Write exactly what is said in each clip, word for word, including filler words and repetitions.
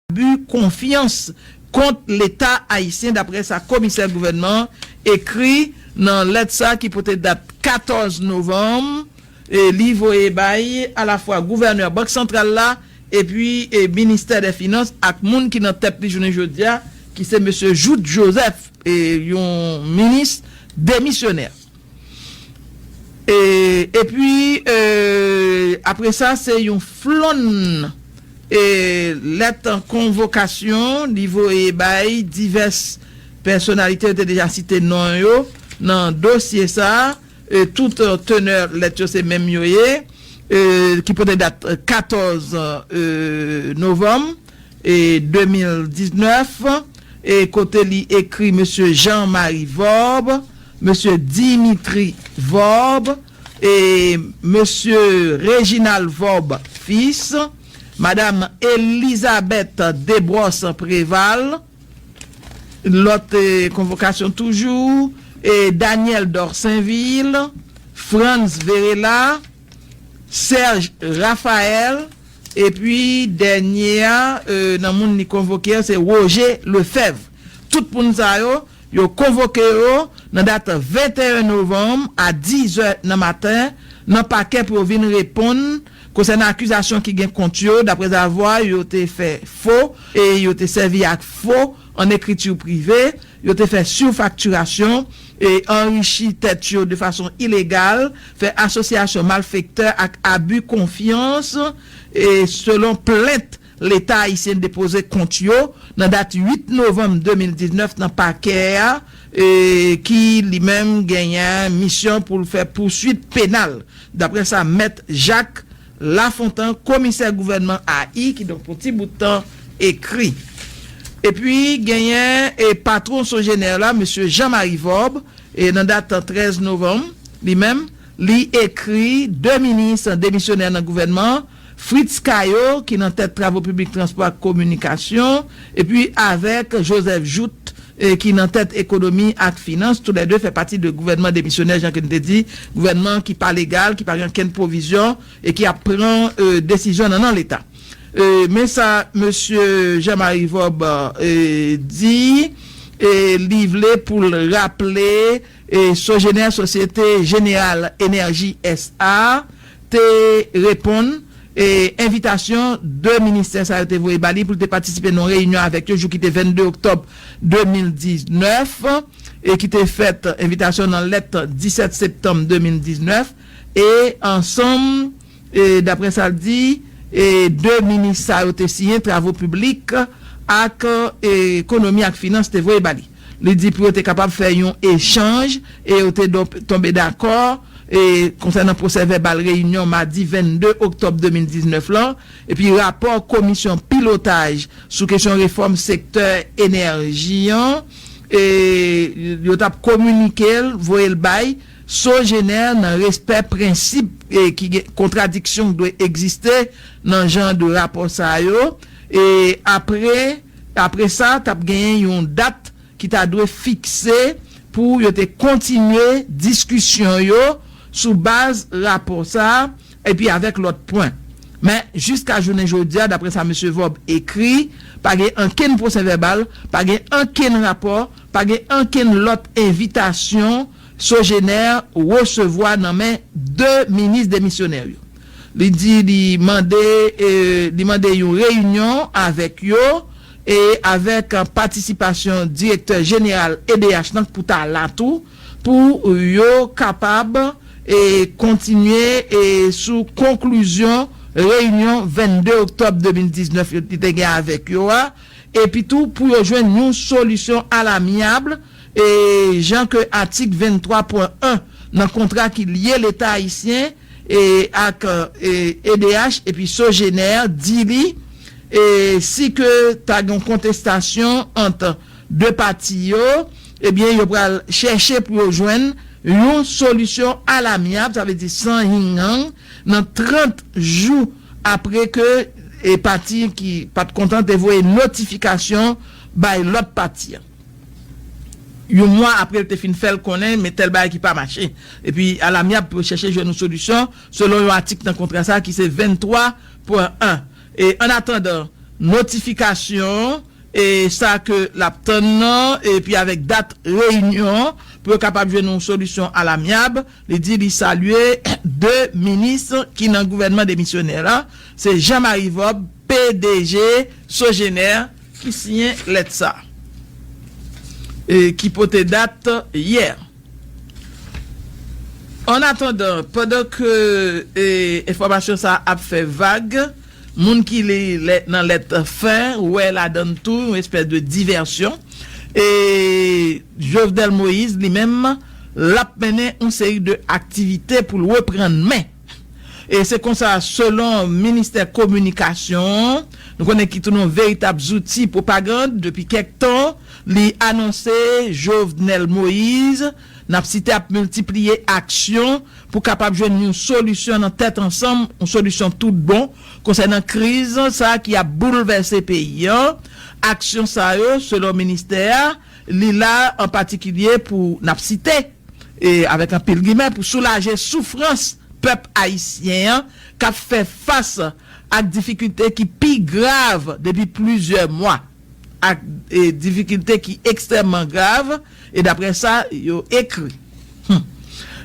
abi konfyans kont Leta ayisyen, daprè sa komisè gouvènman an ekri nan lèt sa ki pote dat katòz novanm. E li voye bay alafwa gouvènè Bank Santral la epi e ministè dè finans ak moun ki nan tèt li jounen jodi a, ki se mesye Jouthe Joseph, e yon minis demisyonè. E epi e, apre sa se yon flonn e lèt konvokasyon li voye bay divès pèsonalite, yo te deja site non yo nan dosye sa. E tout e, tenè lèt yo se menm yo ye, e ki pote dat e, katòz e, novanm e de mil diznèf, e kote li ekri mesye Jean Marie Vorbe, mesye Dimitri Vorbe, e mesye Reginald Vorbe fils, madam Elizabeth Desbrosses Préval, lòt e, konvokasyon toujou, e Daniel Dorsainville, Frantz Verela, Serge Raphaël, epi dènye a e, nan moun li konvoke a se Roger Lefebvre. Tout moun sa yo, yo konvoke yo nan dat venteyen novanm a dizè nan maten nan pakè pou yo vin reponn konsènan akizasyon ki gen kont yo, daprèzavwa yo te fè fo e yo te sèvi ak fo an ekriti prive, yo te fè sifaktirasyon e anrichi tèt yo de fason ilegal, fè asosyasyon malfektè ak abi konfyans, e selon plent Leta ayisyen depoze kont yo nan dat uit novanm de mil diznèf nan pakè a, e ki li menm genyen misyon pou l fè pouswit penal, daprè sa mèt Jacques Lafontant, komisè gouvènman A I, kidonk pou ti bout tan, ekri. Epi genyen e patwon Sogener la, mesye Jean Marie Vorbe, e nan dat trèz novanm, li menm, li ekri de minis demisyonè nan gouvènman, Fritz Caillaux, ki nan tèt travo piblik, transpò ak kominikasyon, epi avèk Joseph Jouthe, e ki nan tèt ekonomi ak finans, toulède fè pati de gouvènman demisyonè, jan ke n te di, gouvènman ki pa legal, ki pa gen okenn pwovizyon e ki ap pran e, desizyon nan non Leta. E, men sa mesye Jean Marie Vorbe e, di, e, li vle pou l raple e, Sogener, Sosyete Jeneral Enèji S A, te reponn e, envitasyon de ministè sa yo te voye ba li pou l te patisipe nan yon reyinyon avèk yo jou ki te vennde oktòb de mil diznèf, e ki te fèt envitasyon nan lèt disèt septanm de mil diznèf, e ansanm e, daprè sa l di, e, de minis sa yo te siyen, travo piblik ak e, ekonomi ak finans te voye ba li. Li di pou yo te kapab fè yon echanj e yo te don- tonbe dakò e, konsènan pwosè vèbal reyinyon madi vennde oktòb de mil diznèf lan, epi rapò komisyon pilotaj sou kesyon refòm sektè enèji an, e, yo t ap kominike l, voye l bay Sogener nan respè prensip e, ki gen kontradiksyon ki dwe egziste nan jan de rapò sa yo. E apre, apre sa, t ap genyen yon dat ki ta dwe fikse pou yo te kontinye diskisyon yo sou baz rapò sa a, epi avèk lòt pwen. Men, jiska jounen jodi a, daprè sa mesye Vorbe ekri, pa gen ankenn pwosè vèbal, pa gen ankenn rapò, pa gen ankenn lòt envitasyon Sogener resevwa nan men de minis demisyonè yo. Li di li mande, e, li mande yon reyinyon avèk yo e avèk patisipasyon direktè jeneral E D H lan pou ta la tou, pou yo kapab e kontinye e sou konklizyon reyinyon vennde oktòb de mil diznèf yo, li te gen avèk yo a, epi tou pou yo jwenn yon solisyon alamyab, e jan ke atik venntwa pwen en nan kontra ki lye Leta ayisyen e ak e, E D H epi Sogener di li, e si ke ta gen yon kontestasyon ant de pati yo, ebyen, yo pral chèche pou yo jwenn yon solisyon alamyab, sa vle di san ying yang, nan trant jou apre ke e pati ki pa t kontan te voye notifikasyon bay lòt pati an. Yon mwa apre, l te fin fè l konnen, men tèl bagay ki pa mache. Epi, alamyab pou yo chèche jwenn yon solisyon, selon yon atik nan kontra sa a ki se venntwa pwen en. E, an atandan, notifikasyon e sa ke l ap tann nan, epi avèk dat reyinyon pou yo kapab jwenn yon solisyon alamyab. Li di li salye de minis ki nan gouvènman demisyonè la, se Jean Marie Vorbe, P D G Sogener, ki siyen lèt sa, e ki pote dat yè. An atandan, pandan ke e, enfòmasyon sa ap fè vag, moun ki li lè, nan lèt fen wè ladan l tou yon espès de divèsyon. E Jovenel Moïse li menm, l ap mennen yon seri de aktivite pou l reprann men. E se konsa, selon ministè kominikasyon, nou konnen ki tounen yon veritab zouti pwopagann depi kèk tan, li anonse Jovenel Moïse, n ap site, ap miltipliye aksyon pou kapab jwenn yon solisyon nan tèt ansanm, yon solisyon tout bon konsènan kriz sa ki ap boulvèse peyi an. Aksyon sa yo, selon ministè a, li la an patikilye pou, n ap site, e avèk anpil gimè, pou soulaje soufrans pèp ayisyen an k ap fè fas ak difikilte ki pi grav depi plizyè mwa, ak e, difikilte ki ekstrèmman grav, e daprè sa yo ekri. Hmm.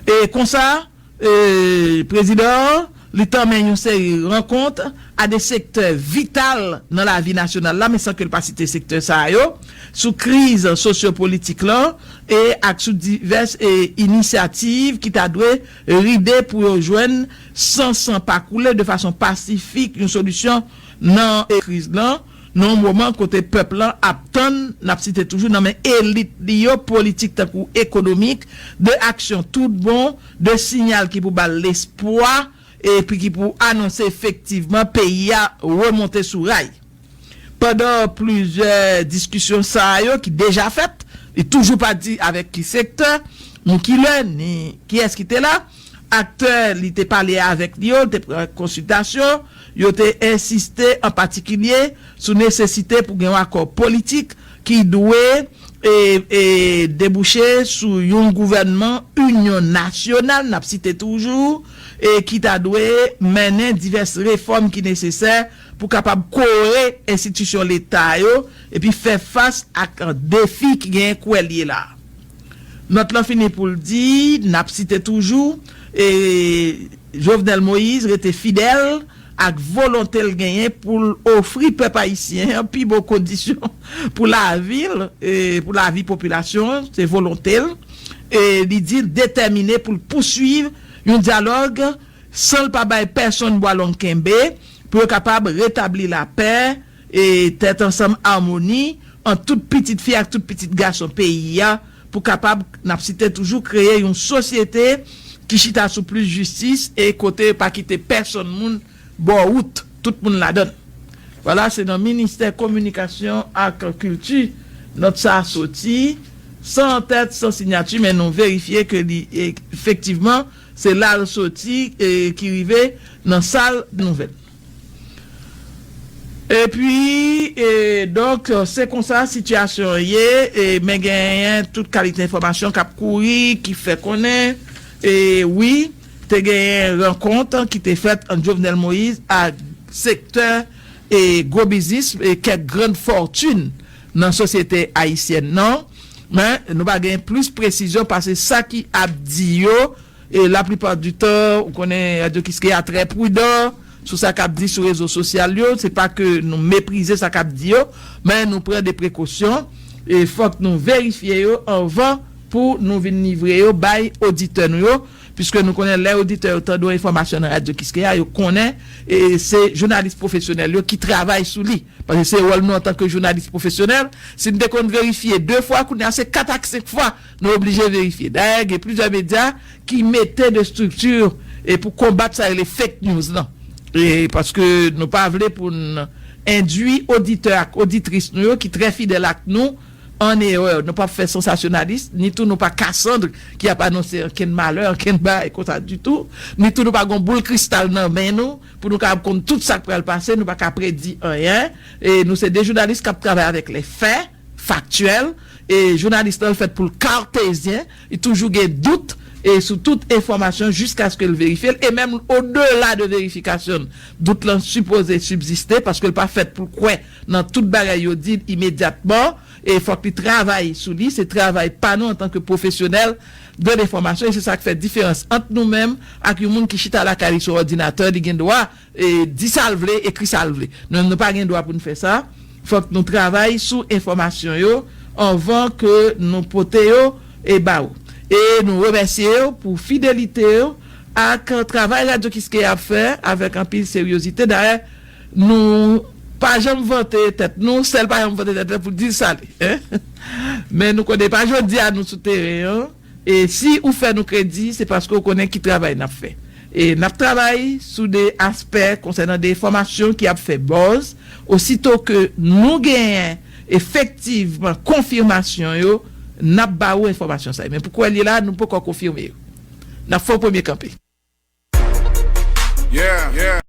E konsa, e, prezidan an, li tanmen yon seri rankont a de sektè vital nan lavi nasyonal la, men san ke l pa site sektè sa yo, sou kriz sosyopolitik lan e ak sou divès e, inisyativ ki ta dwe ride pou yo jwenn san san pa koule de fason pasifik yon solisyon nan e, kriz lan, nan yon moman kote pèp lan ap tann, n ap site toujou, nan men elit li yo, politik tankou ekonomik, de aksyon tout bon, de siyal ki pou ba l lespwa, epi ki pou anonse efektivman peyi a remonte sou ray. Pandan plizyè diskisyon sa yo ki deja fèt, li toujou pa di avèk ki sektè, ni kilè, ni kiyès ki te la. Aktè li te pale avèk li yo, li te pran konsiltasyon, yo te ensiste an patikilye sou nesesite pou gen yon akò politik ki dwe e, e debouche sou yon gouvènman inyon nasyonal, n ap site toujou, e ki ta dwe mennen divès refòm ki nesesè pou kapab kore enstitisyon Leta yo epi fè fas ak defi ki genyen kwè l ye la. Nòt lan fini pou l di, n ap site toujou, e Jovenel Moïse rete fidèl ak volonte l genyen pou l ofri pèp ayisyen an pi bon kondisyon pou lavi l, e pou lavi popilasyon, se volonte l. E li di l detèmine pou l pouswiv yon dyalòg san l pa bay pèsonn bwa long kenbe, pou yo kapab retabli lapè e tèt ansanm, amoni ant tout pitit fi ak tout pitit gason peyi a, pou kapab, n ap site toujou, kreye yon sosyete ki chita sou plis jistis e kote pa kite pèsonn moun bò wout, tout moun ladan l. Vwala, se nan ministè kominikasyon ak kilti nòt sa a soti, san tèt, san siyati, men nou verifye ke li, efektivman, se la l soti, e ki rive nan sal nouvèl. Epi, e, donk, se konsa sitiyasyon an ye, e, men genyen tout kalite enfòmasyon k ap kouri, ki fè konnen, e, wi, te genyen rankont ki te fèt ant Jovenel Moïse ak sektè, e, gwo biznis, e, kèk grann fòtin nan sosyete ayisyèn nan. Men, nou pa gen plis presizyon pase sa ki ap di yo, e laplipa di tan, ou konnen Radyo Kiskeya trè pridan sou sa k ap di sou rezo sosyal yo. Se pa ke nou meprize sa k ap di yo, men nou pran de prekosyon, e fòk nou verifye yo anvan pou nou vin livre yo bay oditè nou yo, piske nou konnen lè oditè yo tande yon enfòmasyon nan Radyo Kiskeya, yo konnen, e se jounalis pwofesyonèl yo ki travay sou li. Paske se wòl nou antanke jounalis pwofesyonèl. Si n te konn verifye de fwa, kounye a se kat ak senk fwa nou oblije verifye. Dayè, gen plizyè medya ki mete de estrikti, e, pou konbat sa rele fake news lan. E paske nou pa vle pou n endwi oditè ak oditris nou yo ki trè fidèl ak nou an erè. Nou p ap fè sansasyonalis, ni tou nou pa Kasandr ki ap anonse ankenn malè, ankenn bagay konsa ditou, ni tou nou pa gen yon boul kristal nan men nou pou nou kapab konn tout sa k pral pase, nou pa ka predi anyen. E nou se de jounalis k ap travay avèk lè fè, faktyèl, e jounalis lan fèt pou l kartezyen, li toujou gen dout, e sou tout enfòmasyon jiskaske l verifye l, e menm odela de verifikasyon, dout lan sipoze sibziste, paske l pa fèt pou l kwè nan tout bagay yo di l imedyatman, e fòk li travay sou li, se travay pa nou antanke pwofesyonèl de lenfòmasyon, e se sa k fè diferans ant nou menm ak yon moun ki chita lakay li sou òdinatè, li gen dwa e, di sa l vle, ekri sa l vle. Nou menm nou pa gen dwa pou n fè sa. Fòk nou travay sou enfòmasyon yo anvan ke nou pote yo e ba ou. E nou remèsye yo pou fidelite yo ak travay Radyo Kiskeya ap fè avèk anpil seryozite. Dayè, nou pa janm vante tèt nou, sèl pa janm vante tèt la pou di l sale. Men nou konnen pa jodi a nou sou teren an. E si ou fè nou kredi, se paske ou konnen ki travay n ap fè. E n ap travay sou de aspè konsènan de enfòmasyon ki ap fè buzz. Osito ke nou genyen efektivman konfimasyon yo, n ap ba ou enfòmasyon sa yo. Men pou kouwè l ye la, nou poko konfime yo. N ap fè yon premye kanpe. Yeah, yeah.